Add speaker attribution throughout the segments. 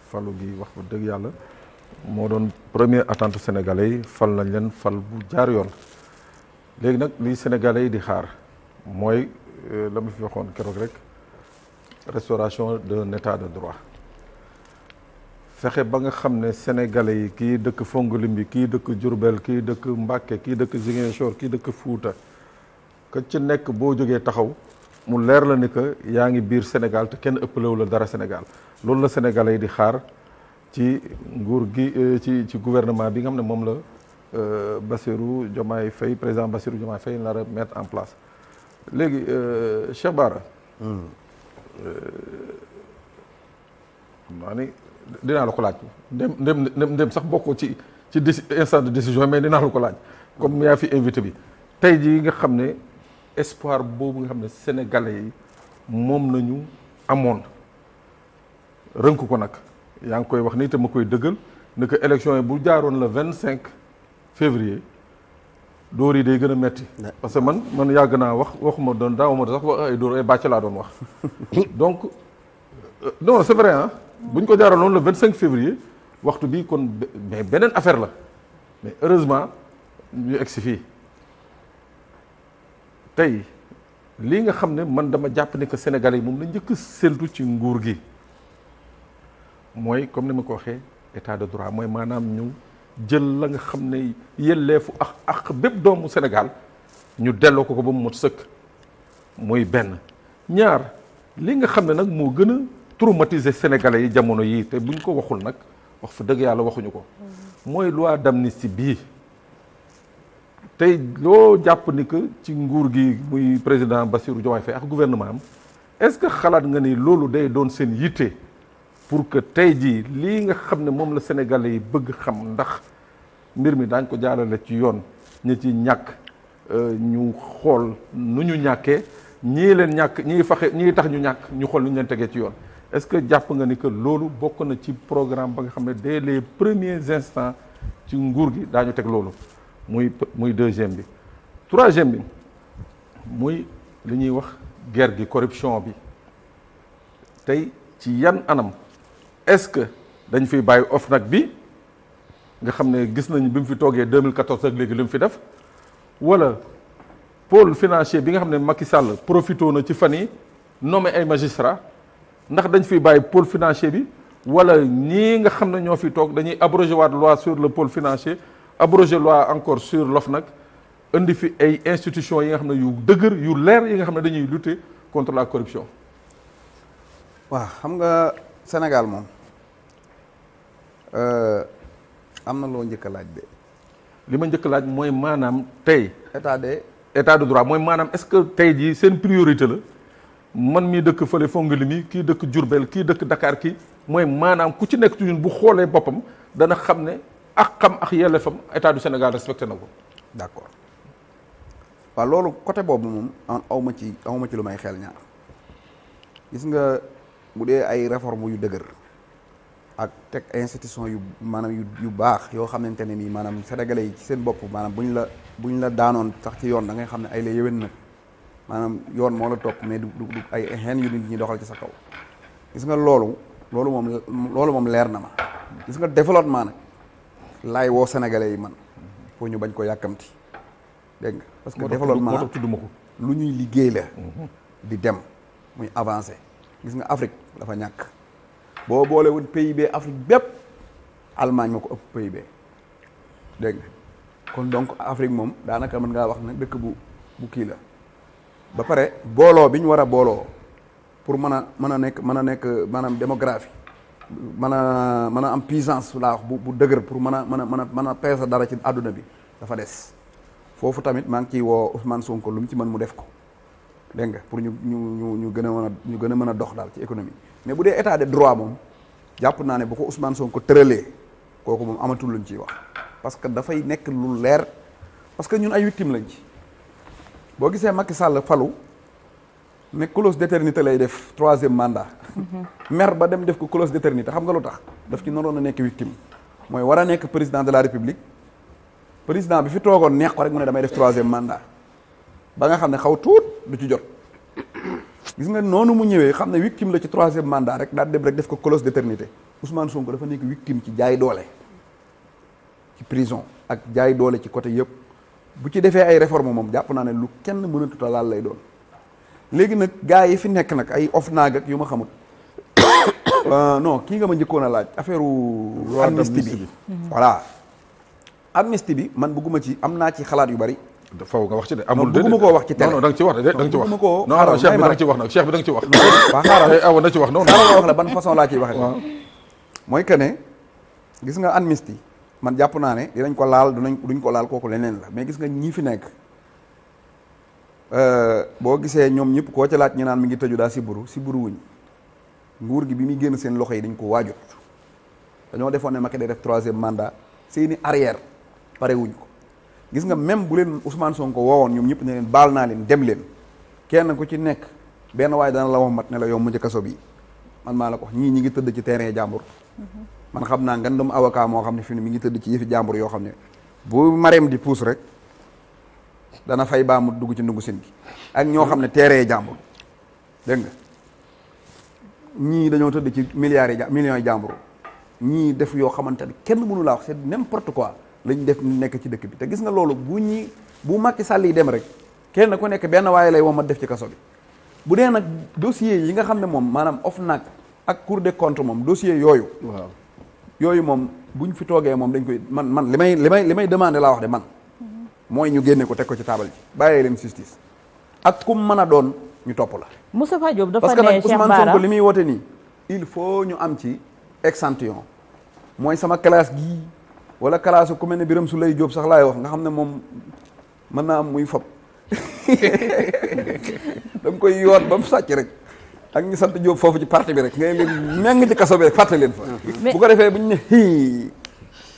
Speaker 1: falu gi wax fa dëgg yàlla moo doon première attente sénégalais yi fal nañ leen fal bu jaar yoon léegi nag li sénégalais yi di xaar mooy la ma fi waxoon keroog rek restauration d'un état de droit fexe ba nga xam ne sénégalais yi kii dëkk Fongolimbi kii dëkk Diourbel kii dëkk Mbacké kii dëkk Ziguinchor kii dëkk Fouta que ci nekk boo jógee taxaw mu leer la ni que yaa ngi biir Sénégal te kenn ëppalewu la dara Sénégal loolu la sénégalais yi di xaar ci nguur gi ci gouvernement bi nga xam ne moom la Bassirou Diomaye Faye président Bassirou Diomaye Faye nar a mettre en place léegi Cheikh Bara xam naa ni dinaa la ko laaj ndem sax bokkoo ci instant de décision mais dinaa la ko laaj comme yaa fi invité bi tey jii nga xam ne espoir boobu nga xam ne sénégalais yi moom nañu amoon rënk ko nag yaa ngi koy wax nii te ma koy dëggal ne que élection yi bu jaaroon le 25 février dóor yi day gën a metti parce que man yàgg naa waxuma doon daawuma sax wax ay dóor ay bàcc laa doon wax donc non c'est vrai ah bu ñu ko jaaroon noonu le 25 février waxtu bi kon mais beneen affaire la mais heureusement ñu egsi fii tey lii nga xam ne man dama jàpp ne que sénégalais yi moom la njëkk séntu ci nguur gi mooy comme ni ma ko waxee état de droit mooy maanaam ñu jël la nga xam ne yelleefu ak bépp doomu Sénégal ñu delloo ko ba mu mot sëkk muy benn ñaar li nga xam ne nag moo gën a traumatiser sénégalais yi jamono yii te buñ ko waxul nag wax fa dëgg yàlla waxuñu ko mooy loi d'amnistie bii tey loo jàpp ni que ci nguur gi muy président Bassirou Diomaye Faye ak gouvernement am est-ce que xalaat nga ni loolu day doon seen yitte pour que tey jii lii nga xam ne moom la sénégalais yi bëgg xam ndax mbir mi daañ ko jaarale ci yoon ñi ci ñàkk ñu xool nu ñu ñàkkee ñii leen ñàkk ñii tax ñu ñàkk ñu xool nu ñu leen tegee ci yoon est-ce que jàpp nga ni que loolu bokk na ci programme ba nga xam ne dès les premiers instants ci nguur gi daañu teg loolu muy deuxième bi troisième bi muy li ñuy wax guerre gi corruption bi tey ci yan anam est-ce que dañ fiy bàyyi OFNAC bi nga xam ne gis nañu bi mu fi toogee 2014 ak léegi li mu fi def wala pôle financier bi nga xam ne Macky Sall profité na ci fan yi nommé ay magistrats ndax dañ fiy bàyyi pôle financier bi wala ñii nga xam ne ñoo fi toog dañuy abroger waat loi sur le pôle financier abroger loi encore sur l'OFNAC indi fi ay institutions yi nga xam ne yu dëgër yu leer yi nga xam ne dañuy lutter contre la corruption.
Speaker 2: waaw xam nga Sénégal moom am na loo njëkk a laaj de.
Speaker 1: li ma njëkk a laaj mooy maanaam tey.
Speaker 2: état
Speaker 1: de droit mooy maanaam est-ce que tey jii seen priorité la man mii dëkk fële Fongolimbi kii dëkk Diourbel kii dëkk Dakar kii mooy maanaam ku ci nekk ci ñun bu xoolee boppam dana xam ne ak xam ak yelleefam état du Sénégal respecté na ko.
Speaker 2: d'accord waaw loolu côté boobu moom awma ci lu may xel ñaar gis nga bu dee ay réforme yu dëgër ak teg institution yu maanaam yu baax yoo xamante ne nii maanaam sénégalais yi ci seen bopp maanaam buñ la daanoon sax ci yoon da ngay xam ne ay la yéwén nag maanaam yoon moo la topp mais du ay xeen yu nit ñi doxal ci sa kaw gis nga loolu moom leer na ma gis nga développement nag laay woo sénégalais yi man pour ñu bañ ko yàkkamti dégg nga parce que développement
Speaker 1: tudduma ko
Speaker 2: lu ñuy liggéey la di dem muy avancé gis nga Afrique dafa ñàkk boo boolewul PIB Afrique bépp Allemagne moo ko ëpp PIB dégg nga kon donc Afrique moom daanaka mën ngaa wax ne dëkk bu kii la ba pare booloo bi ñu war a booloo pour mën a nekk maanaam démographie mën a am puissance laa wax bu dëgër pour mën a peese dara ci àdduna bi dafa des foofu tamit maa ngi ciy woo Ousmane Sonko lu mu ci mën mu def ko dégg nga pour ñu gën a mën a dox daal ci économie mais bu dee état de droit moom jàpp naa ne bu ko Ousmane Sonko tëralee kooku moom amatul luñ ciy wax parce que dafay nekk lu leer parce que ñun ay victime lañ ci boo gisee Macky Sall falu ne clause d'éternité lay def 3e mandat mer ba dem def ko clause d'éternité xam nga lu tax daf ci naroon a nekk victime mooy war a nekk président de la république président bi fi toogoon neex ko rek mu ne damay def 3e mandat ba nga xam ne xaw tuut du ci jot gis nga noonu mu ñëwee xam ne victime la ci 3e mandat rek daal dem rek def ko clause d'éternité Ousmane Sonko dafa nekk victime ci jaay doole ci prison ak jaay doole ci côté yëpp bu ci defee ay réforme moom jàpp naa ne lu kenn mënatut a laal lay doon léegi nag gars yi fi nekk nag ay OFNAC ak yu ma xamut non kii nga ma njëkkoon a laaj affaire amnistie bi voilà amnistie bi man bëgguma ci am naa ci xalaat yu bari
Speaker 1: faw nga wax ci de amul
Speaker 2: bëgguma koo wax ci télé
Speaker 1: non da nga ci wax de da nga ci wax
Speaker 2: bëgguma koo
Speaker 1: non non cheikh bi da nga ci wax nag cheikh bi da nga ci wax
Speaker 2: waa xaaral
Speaker 1: awa na ci wax non
Speaker 2: xaaral wax la ban façon laa ciy waxee mooy que ne gis nga amnistie man jàpp naa ne dinañ ko laal duñ ko laal kooku leneen la mais gis nga ñii fi nekk boo gisee ñoom ñëpp koo ci laaj ñu naan mi ngi tëju daa siburu wuñ nguur gi bi muy génn seen loxo yi dañ ko waajut dañoo defoon ne Macky day def 3e mandat seeni arrière pare wuñ ko gis nga même bu leen Ousmane Sonko woowoon ñoom ñëpp ne leen baal naa leen dem leen kenn ku ci nekk benn waaye dana la wax mat ne la yow mu njëkk kaso bi man maa la ko wax ñii ñi ngi tëdd ci terrain jàmbur man xam naa ngandum avocat moo xam ne fi ne mi ngi tëdd ci yëfi jàmbur yoo xam ne bu mareem di puus rek dana fay baa mu dugg ci ndungu sin gi ak ñoo xam ne terrain jàmbur dégg nga ñii dañoo tëdd ci millions yi jàmbur ñii def yoo xamante ne kenn mënu laa wax c'est n'importe quoi lañ def nekk ci dëkk bi te gis nga loolu bu Macky Sall yi dem rek kenn ku nekk benn waaye lay womat def ci kaso bi bu dee nag dossier yi nga xam ne moom maanaam OFNAC ak Cour des comptes moom dossier yooyu waaw yooyu moom buñ fi toogee moom dañ koy man li may demandé laa wax de man mooy ñu génne ko teg ko ci taabal ji bàyyee leen justice ak kum mën a doon ñu topp la
Speaker 3: Moustapha Diop dafa
Speaker 2: parce que nag
Speaker 3: ne Cheikh
Speaker 2: Ousmane
Speaker 3: Bara
Speaker 2: Sonko li muy woote nii il faut ñu am ci échantillon mooy sama classe gii wala classe ku mel ne Birame Souleye Diop sax laay wax nga xam ne moom mën naa am muy fab da nga koy yoot ba mu sàcc rek ak ñu sant Diop foofu ci parti bi rek ngay leen meng ci kaso bi rek fàtte leen fa bu ko defee bu ñu ne hii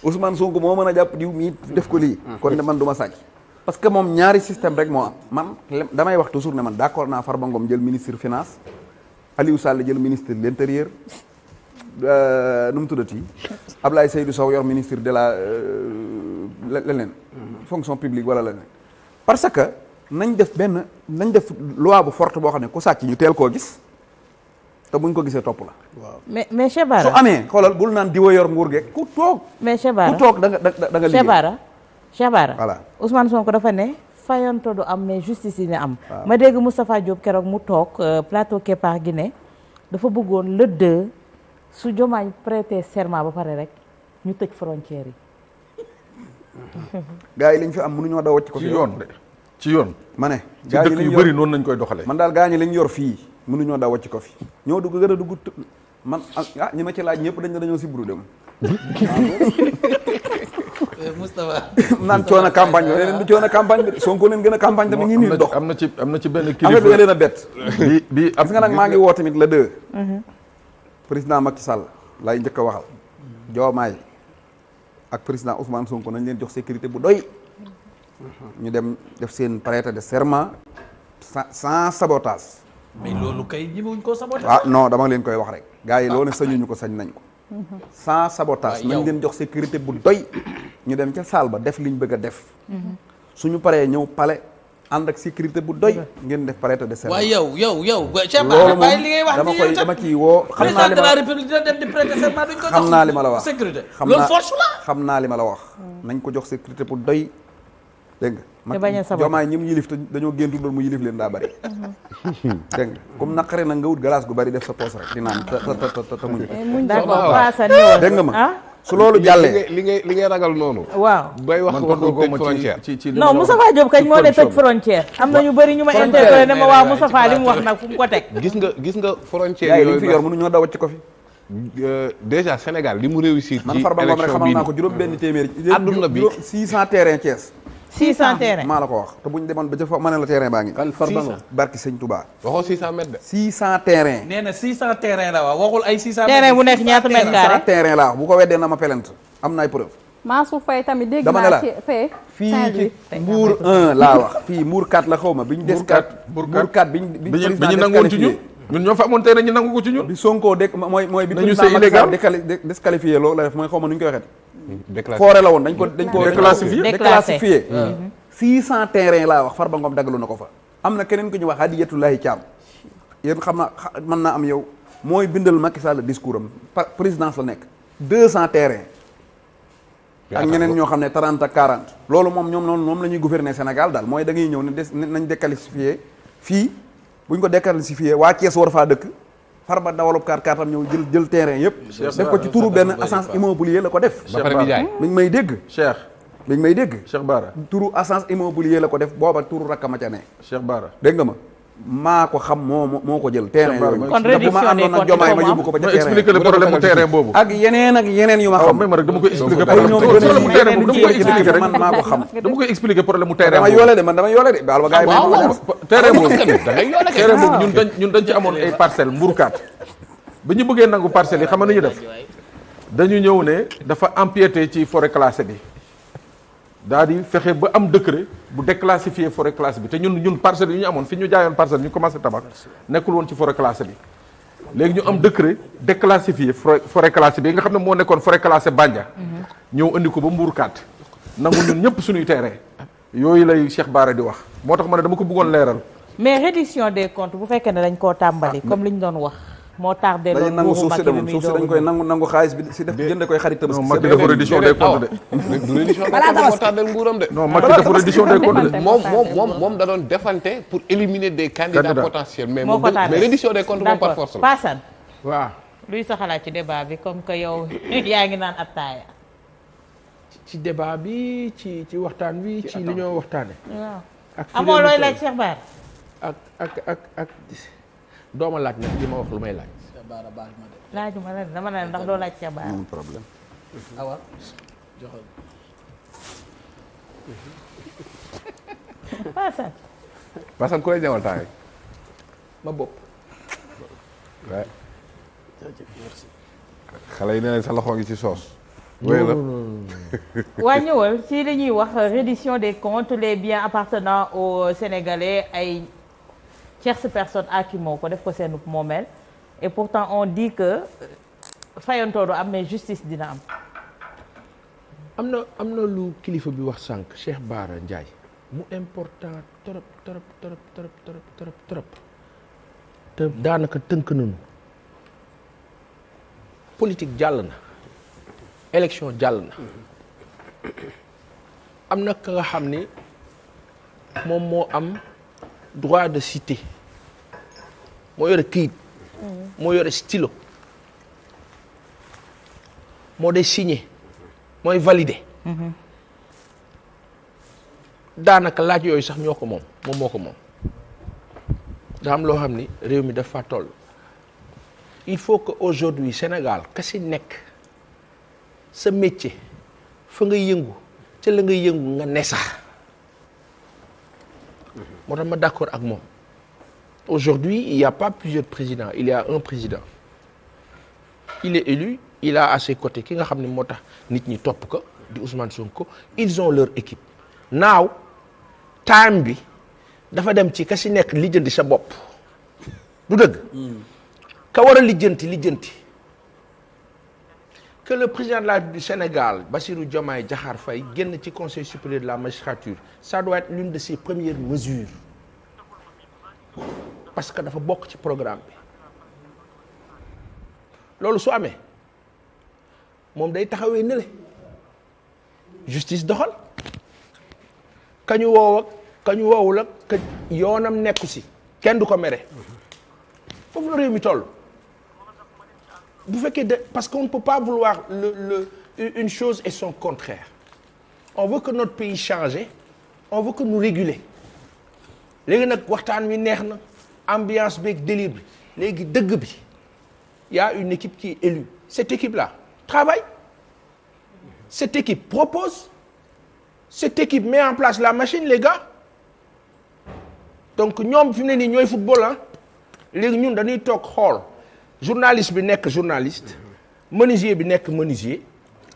Speaker 2: Ousmane Sonko moo mën a jàpp diw mii def ko lii kon ne man du ma sàcc parce que moom ñaari système rek moo am man damay wax toujours ne man d'accord naa Farba Ngom jël ministre finance Aliou Sall jël ministre de l'intérieur nu mu tuddati Ablaye Seydou Sow yor ministre de la leneen fonction publique wala leneen parce que nañ def loi bu forte boo xam ne ku sàcc ñu teel koo gis te buñ ko gisee topp la.
Speaker 3: waaw mais Cheikh Bara
Speaker 2: su amee xoolal bul naan diwa yor nguur geeg ku toog.
Speaker 3: mais Cheikh Bara
Speaker 2: ku toog da nga liggéey.
Speaker 3: Cheikh Bara
Speaker 2: voilà
Speaker 3: Ousmane Sonko dafa ne fayonto du am mais justice yi ne am. ma dégg Moustapha Diop keroog mu toog plateau Kepar gi ne dafa bëggoon le 2 su Diomaye prêter serment ba pare rek ñu tëj frontière yi.
Speaker 2: gars yi liñ fi am mënuñoo daw wacc ko
Speaker 1: ci yoon de ci yoon.
Speaker 2: ma ne
Speaker 1: ci dëkk yu bëri noonu lañ koy doxalee.
Speaker 2: man daal gaa ñi lañ yor fii mënuñoo daw wacc ko fi ñoo dugg gën a dugg man ñi ma ci laaj ñëpp dañ ne dañoo sibru dem.
Speaker 4: Moustapha
Speaker 2: naan coono campagne bi leen du coono campagne bi Sonko leen gën a campagne tamit ngi nii dox
Speaker 1: am na ci benn
Speaker 2: kilifa affaire bi leen a bett
Speaker 1: bi
Speaker 2: gis nga nag maa ngi woo tamit le 2 président Macky Sall lay njëkk a waxal Diomaye ak président Ousmane Sonko nañ leen jox sécurité bu doy ñu dem def seen prêter de serment sans sabotage.
Speaker 4: mais loolu kay ñemewuñ koo sabotage.
Speaker 2: ah non dama leen koy wax rek gars yi loolu sañuñu ko sañ nañ ko sans sabotage nañ leen jox sécurité bu doy ñu dem ca salle ba def liñ bëgg a def suñu paree ñëw palais ànd ak sécurité bu doy ngeen def prêter de serment.
Speaker 4: waaye yow Cheikh
Speaker 2: loolu
Speaker 4: Bara
Speaker 2: moom
Speaker 4: bàyyi li ngay wax
Speaker 2: dama ciy woo xam naa li
Speaker 4: président de
Speaker 2: ma
Speaker 4: la république dina dem di prêter serment duñ ko jox
Speaker 2: xam naa li ma la wax
Speaker 4: sécurité
Speaker 2: xam
Speaker 4: loolu
Speaker 2: naa
Speaker 4: force la
Speaker 2: xam naa li ma la wax nañ ko jox sécurité bu doy dégg nga
Speaker 3: te bañ a sabab
Speaker 2: Diomaye ñi mu yilif te dañoo géntu doon mu yilif leen daa bëri dégg nga comme naqare na nga wut glace gu bëri def sa poos rek di naan te muñ
Speaker 3: d'accord Passa ñëwal
Speaker 2: dégg nga ma su loolu jàllee
Speaker 5: li ngay ragal noonu.
Speaker 3: waaw
Speaker 5: bay wax waxu tëj frontière.
Speaker 3: non Moustapha Diop kañ moo ne tëj frontière am na ñu bëri ñu ma interpellé ne ma waa Moustapha li mu wax nag fu mu ko teg
Speaker 5: gis nga frontière
Speaker 2: gars yi li
Speaker 5: yooyu
Speaker 2: fi yor mënu ñoo daw wacc ko fi
Speaker 5: déjà Sénégal li mu réussir.
Speaker 2: man
Speaker 5: ci
Speaker 2: Farba Ngom rek
Speaker 5: élection
Speaker 2: xamal
Speaker 5: bii
Speaker 2: naa ko juróom benn téeméeri
Speaker 5: adduna bi
Speaker 2: 600 terrain Thiès
Speaker 3: 600 terrain
Speaker 2: maa la ko wax te buñ demoon ba ca fa ma ne la terrain baa ngi
Speaker 5: kan Farba Ngom
Speaker 2: barki sëñ Touba
Speaker 5: waxoo 600 mètres de.
Speaker 2: 600 terrain
Speaker 4: nee na 600 terrain la wax waxul ay 600
Speaker 3: terrain bu nekk ñaata mètre carré
Speaker 2: 600 terrain laa wax bu ko weddee na ma pelente am na ay preuve
Speaker 6: Mansour Faye tamit dégg
Speaker 2: dama ne
Speaker 6: naa
Speaker 2: la
Speaker 6: ci fee
Speaker 2: fii ci Mbour 1 laa wax fii Mbour 4 la xaw ma bi ñu des 4 Mbour 4 bi
Speaker 1: ñu nangoon ci ñun ñoo fa amoon terrain ñu nangu ko ci ñun.
Speaker 2: bi Sonko mooy bi
Speaker 1: nañu
Speaker 2: président
Speaker 1: c'est illégal
Speaker 2: disqualifié loolu la def mooy xaw ma nu ñu koy waxee
Speaker 5: déclassé
Speaker 2: foore la woon dañ ko
Speaker 1: Déclassifié.
Speaker 2: déclassifié 600 terrain laa wax Farba Ngom dagalu na ko fa am na keneen ku ñu wax Hadiyatullahi Thiam yéen xam naa mën naa am yow mooy bindal Macky Sall discours am présidence la nekk 200 terrain ak ñeneen ñoo xam ne 30 ak 40 loolu moom ñoom noonu moom la ñuy gouverner Sénégal daal mooy da ngay ñëw ne nañ déqualifié fii buñ ko déqualifié waa Thiès war faa dëkk Farba dawalub kaar-kaaram ñëw jël terrain yëpp def ko ci turu benn agence immobilier la ko def
Speaker 5: ba pare di jaay
Speaker 2: mi ngi may dégg
Speaker 1: Cheikh Bara
Speaker 2: turu agence immobilier la ko def booba turu rakkama ca ne
Speaker 1: Cheikh Bara
Speaker 2: dégg nga ma maa ko xam moo ko jël terrain yooyu
Speaker 3: kon réduction
Speaker 2: ma àndoon ak jomaay ma yóbbu ko ba ca terrain
Speaker 1: expliquer le problème mu terrain boobu
Speaker 2: ak yeneen yu ma xam
Speaker 1: même rek dama koy expliquer
Speaker 2: ay ñoom
Speaker 1: problème mu terrain boobu dama koy expliquer rek
Speaker 2: man maa ko xam
Speaker 1: dama koy expliquer problème mu terrain
Speaker 2: dama
Speaker 1: boobu
Speaker 2: yoole de man dama yoole de baal ba gars yi
Speaker 1: terrain boobu
Speaker 5: da ngay yoole kay.
Speaker 1: terrain boobu ñun dañ ci amoon ay parcelles mbuurkaat ba ñu bëggee nangu parcelles yi xam nga nu ñu def dañu ñëw ne dafa empiété ci forêt classée bi daa di fexe ba am décret bu déclassifier forêt classée bi te ñun parcelles yi ñu amoon fi ñu jaayoon parcelle ñu commencé tabax nekkul woon ci forêt classée bi léegi ñu am décret déclassifier forêt classée bi nga xam ne moo nekkoon forêt classée Bandia ñëw indi ko ba mbuurkaat nangu ñun ñëpp suñuy terrain yooyu lay Cheikh Bara di wax moo tax ma ne dama ko bëggoon leeral
Speaker 3: mais réduction des comptes bu fekkee ne dañ koo tàmbali comme li ñu doon wax moo tardé
Speaker 2: dañuy
Speaker 3: loolu
Speaker 2: nangu suuf si de moom suuf si dañ koy nangu xaalis bi si def jënde koy xarit
Speaker 1: non Macky dafa reddition des comptes de
Speaker 5: du reddition des comptes moo tardel nguuram de.
Speaker 1: non Macky dafa reddition des comptes de
Speaker 5: moom da doon defante pour éliminer des candidats potentiels mais
Speaker 3: moo ko tardé
Speaker 5: mais reddition des comptes moom par force la.
Speaker 3: Passane
Speaker 4: waaw
Speaker 3: luy sa xalaat ci débat bi comme que yow yaa ngi naan attaaya
Speaker 4: ci débat bi ci waxtaan wi ci li ñoo waxtaane
Speaker 3: waaw
Speaker 4: ak
Speaker 3: amoo looy laaj Cheikh Bara
Speaker 4: ak dooma laaj nag li ma wax lu may laaj
Speaker 3: laajuma la dama ne ndax doo laaj Cheikh Bara
Speaker 2: problème
Speaker 4: awa joxal
Speaker 3: Passane
Speaker 5: parce que ku lay demal temps yi
Speaker 4: ma bopp
Speaker 5: waaye xale yi nee nañ sa loxo ngi ci soos. wéy la
Speaker 3: waa ñëwal ci li ñuy wax reddition des comptes les biens appartenant aux Sénégalais ay tierces personnes aakimoo ko def ko seen moomeel et pourtant on dit que fayantoo du am mais justice dina am.
Speaker 4: am na lu kilifa bi wax sànq Cheikh Bara Ndiaye mu important trop te daanaka tënk nañu politique jàll na élection jàll na am na ka nga xam ni moom moo am droit de cité moo yore këyit moo yore stylo moo day signé mooy validé daanaka laaj yooyu sax ñoo ko moom moo ko moom da am loo xam ni réew mi dafa toll il faut que aujourd'hui Sénégal ka si nekk sa métier fa nga yëngu ca la nga yëngu nga ne sax moo tax ma d'accord ak moom aujourd'hui il y a pas plusieurs présidents il y a un président il est élu il a à ses côtés ki nga xam ne moo tax nit ñi topp ko di Ousmane Sonko ils ont leur équipe naaw time bi dafa dem ci ka si nekk lijjanti sa bopp du dëgg ka war a lijjanti que le président de la République du Sénégal Bassirou Diomaye Diakhar Faye génn ci conseil supérieur de la magistrature ça doit être l'une de ses premières mesures parce que dafa bokk ci programme bi loolu su amee moom day taxawee nële justice doxal kañu woow ak kañu woowul ak ka yoonam nekku si kenn du ko mere foofu la réew mi toll bu fekkee de parce qu'on ne peut pas vouloir une chose et son contraire on veut que notre pays change on veut que nous réguler léegi nag waxtaan wi neex na ambiance beeg délire bi léegi dëgg bi y a une équipe qui est élue cette équipe là travaille cette équipe propose cette équipe met en place la machine les gars donc ñoom fi mu ne nii ñooy football ah léegi ñun dañuy toog xool journaliste bi nekk journaliste menuisier bi nekk menuisier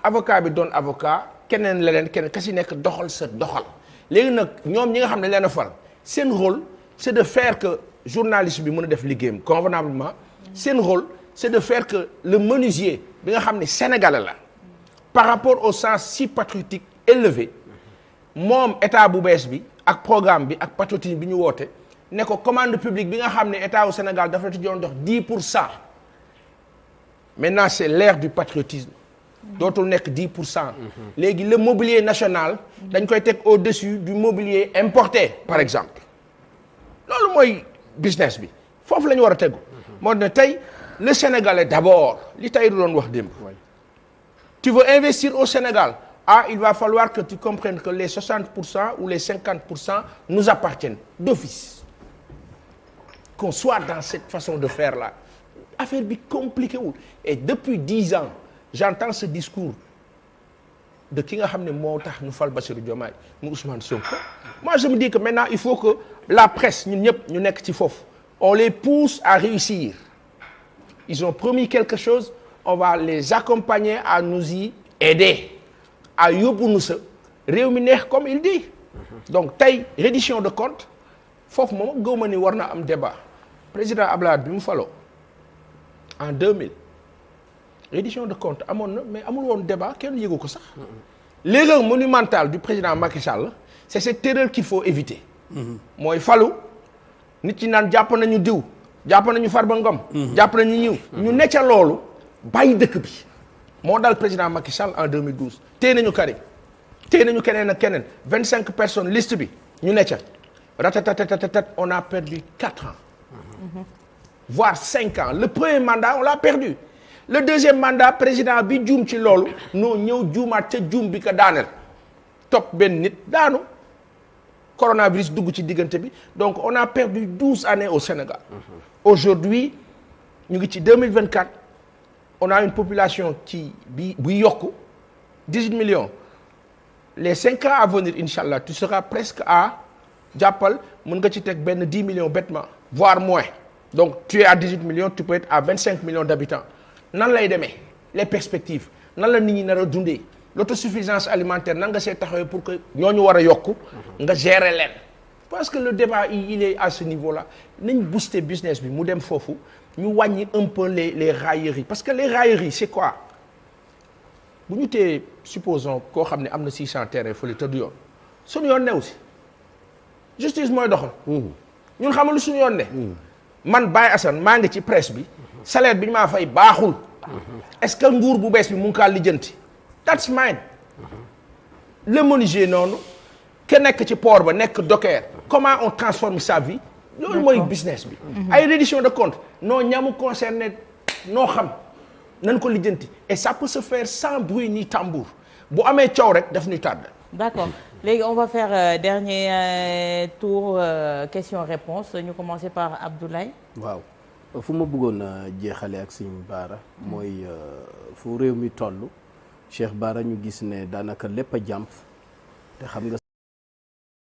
Speaker 4: avocat bi doon avocat keneen leneen keneen ka si nekk doxal sa doxal léegi nag ñoom ñi nga xam ne leen a fal seen rôle c'est de faire que journaliste bi mën a def liggéeyam convenablement seen rôle c'est de faire que le menuisier bi nga xam ne sénégalais la par rapport au sens si patriotique élevé moom état bu bees bi ak programme bi ak patriotisme bi ñu woote ne ko commande publique bi nga xam ne état au Sénégal dafa ci doon dox 10% maintenant c'est l'ère du patriotisme dootul nekk 10%. léegi le mobilier national dañ koy teg au-dessus du mobilier importé par exemple loolu mooy business bi foofu la ñu war a tegu moo ne tey le Sénégalais d'abord li tey doon wax démb tu veux investir au Sénégal il va falloir que tu comprennes que les 60% ou les 50% nous appartiennent d'office qu'on soit dans cette façon de faire là affaire bi compliqué wul et depuis 10 ans j'entends ce discours de ki nga xam ne moo tax ñu fal Bassirou Diomaye mu Ousmane Sonko moi je me dis que maintenant il faut que la presse ñun ñëpp ñu nekk ci foofu on les pousse à réussir ils ont promis quelque chose on va les accompagner à nous y aider à yóbbu nu sa réew mi neex comme il dit donc tey reddition de compte foofu moom gëw ma ni war na am débat président Abdoulaye bi mu faloo en 2000 reddition de compte amoon na mais amul woon débat kenn yëgu ko sax l'erreur monumentale du président Macky Sall c'est cette erreur qu'il faut éviter mooy falu nit ñi naan jàpp nañu diw jàpp nañu Farba Ngom jàpp nañu ñiw ñu ne ca loolu bàyyi dëkk bi moo dal président Macky Sall en 2012 téye nañu Karim téye nañu keneen ak keneen 25 personnes liste bi ñu ne ca ratatatatat on a perdu 4 ans voire 5 ans le premier mandat on l'a perdu le deuxième mandat président bi juum ci loolu noo ñëw juumaat ca juum bi ko daaneel topp benn nit daanu coronavirus dugg ci diggante bi donc on a perdu 12 années au Sénégal aujourd'hui ñu ngi ci 2024 on a une population qui buy yokku 18 millions les 5 ans à venir inchallah tu seras presque à jàppal mën nga ci teg benn 10 millions bêtement voire moins donc tu es à 18 millions tu peux être à 25 millions d'habitants nan lay demee les perspectives nan la nit ñi nar a dundee l'autosuffisance alimentaire nan nga see taxawee pour que ñooñu war a yokku nga gérer leen parce que le débat il est à ce niveau là nañ booster business bi mu dem foofu ñu wàññi un peu les railleries parce que les railleries c'est quoi bu ñu tee supposons koo xam ne am na 600 terrain fële te du yoon suñu yoon new si justice mooy doxal ñun xamalu suñu yoon ne man Baye Assane maa ngi ci presse bi salaire bi ñu maa fay baaxul est-ce que nguur bu bees bi mu ngi kaa lijjanti that's mine le menuisier noonu ke nekk ci port ba nekk docker comment on transforme sa vie loolu mooy business bi ay reddition de compte non ñamu concerné noo xam nañ ko lijjanti et ça peut se faire sans bruit ni tambour bu amee coow rek daf ñuy tàdd
Speaker 3: d'accord léegi on va faire dernier tour question-réponse ñu commencer par Abdoulaye
Speaker 6: waaw fu ma bëggoon a jeexale ak Serigne Bara mooy fu réew mi toll Cheikh Bara ñu gis ne daanaka lépp a jàmp te xam nga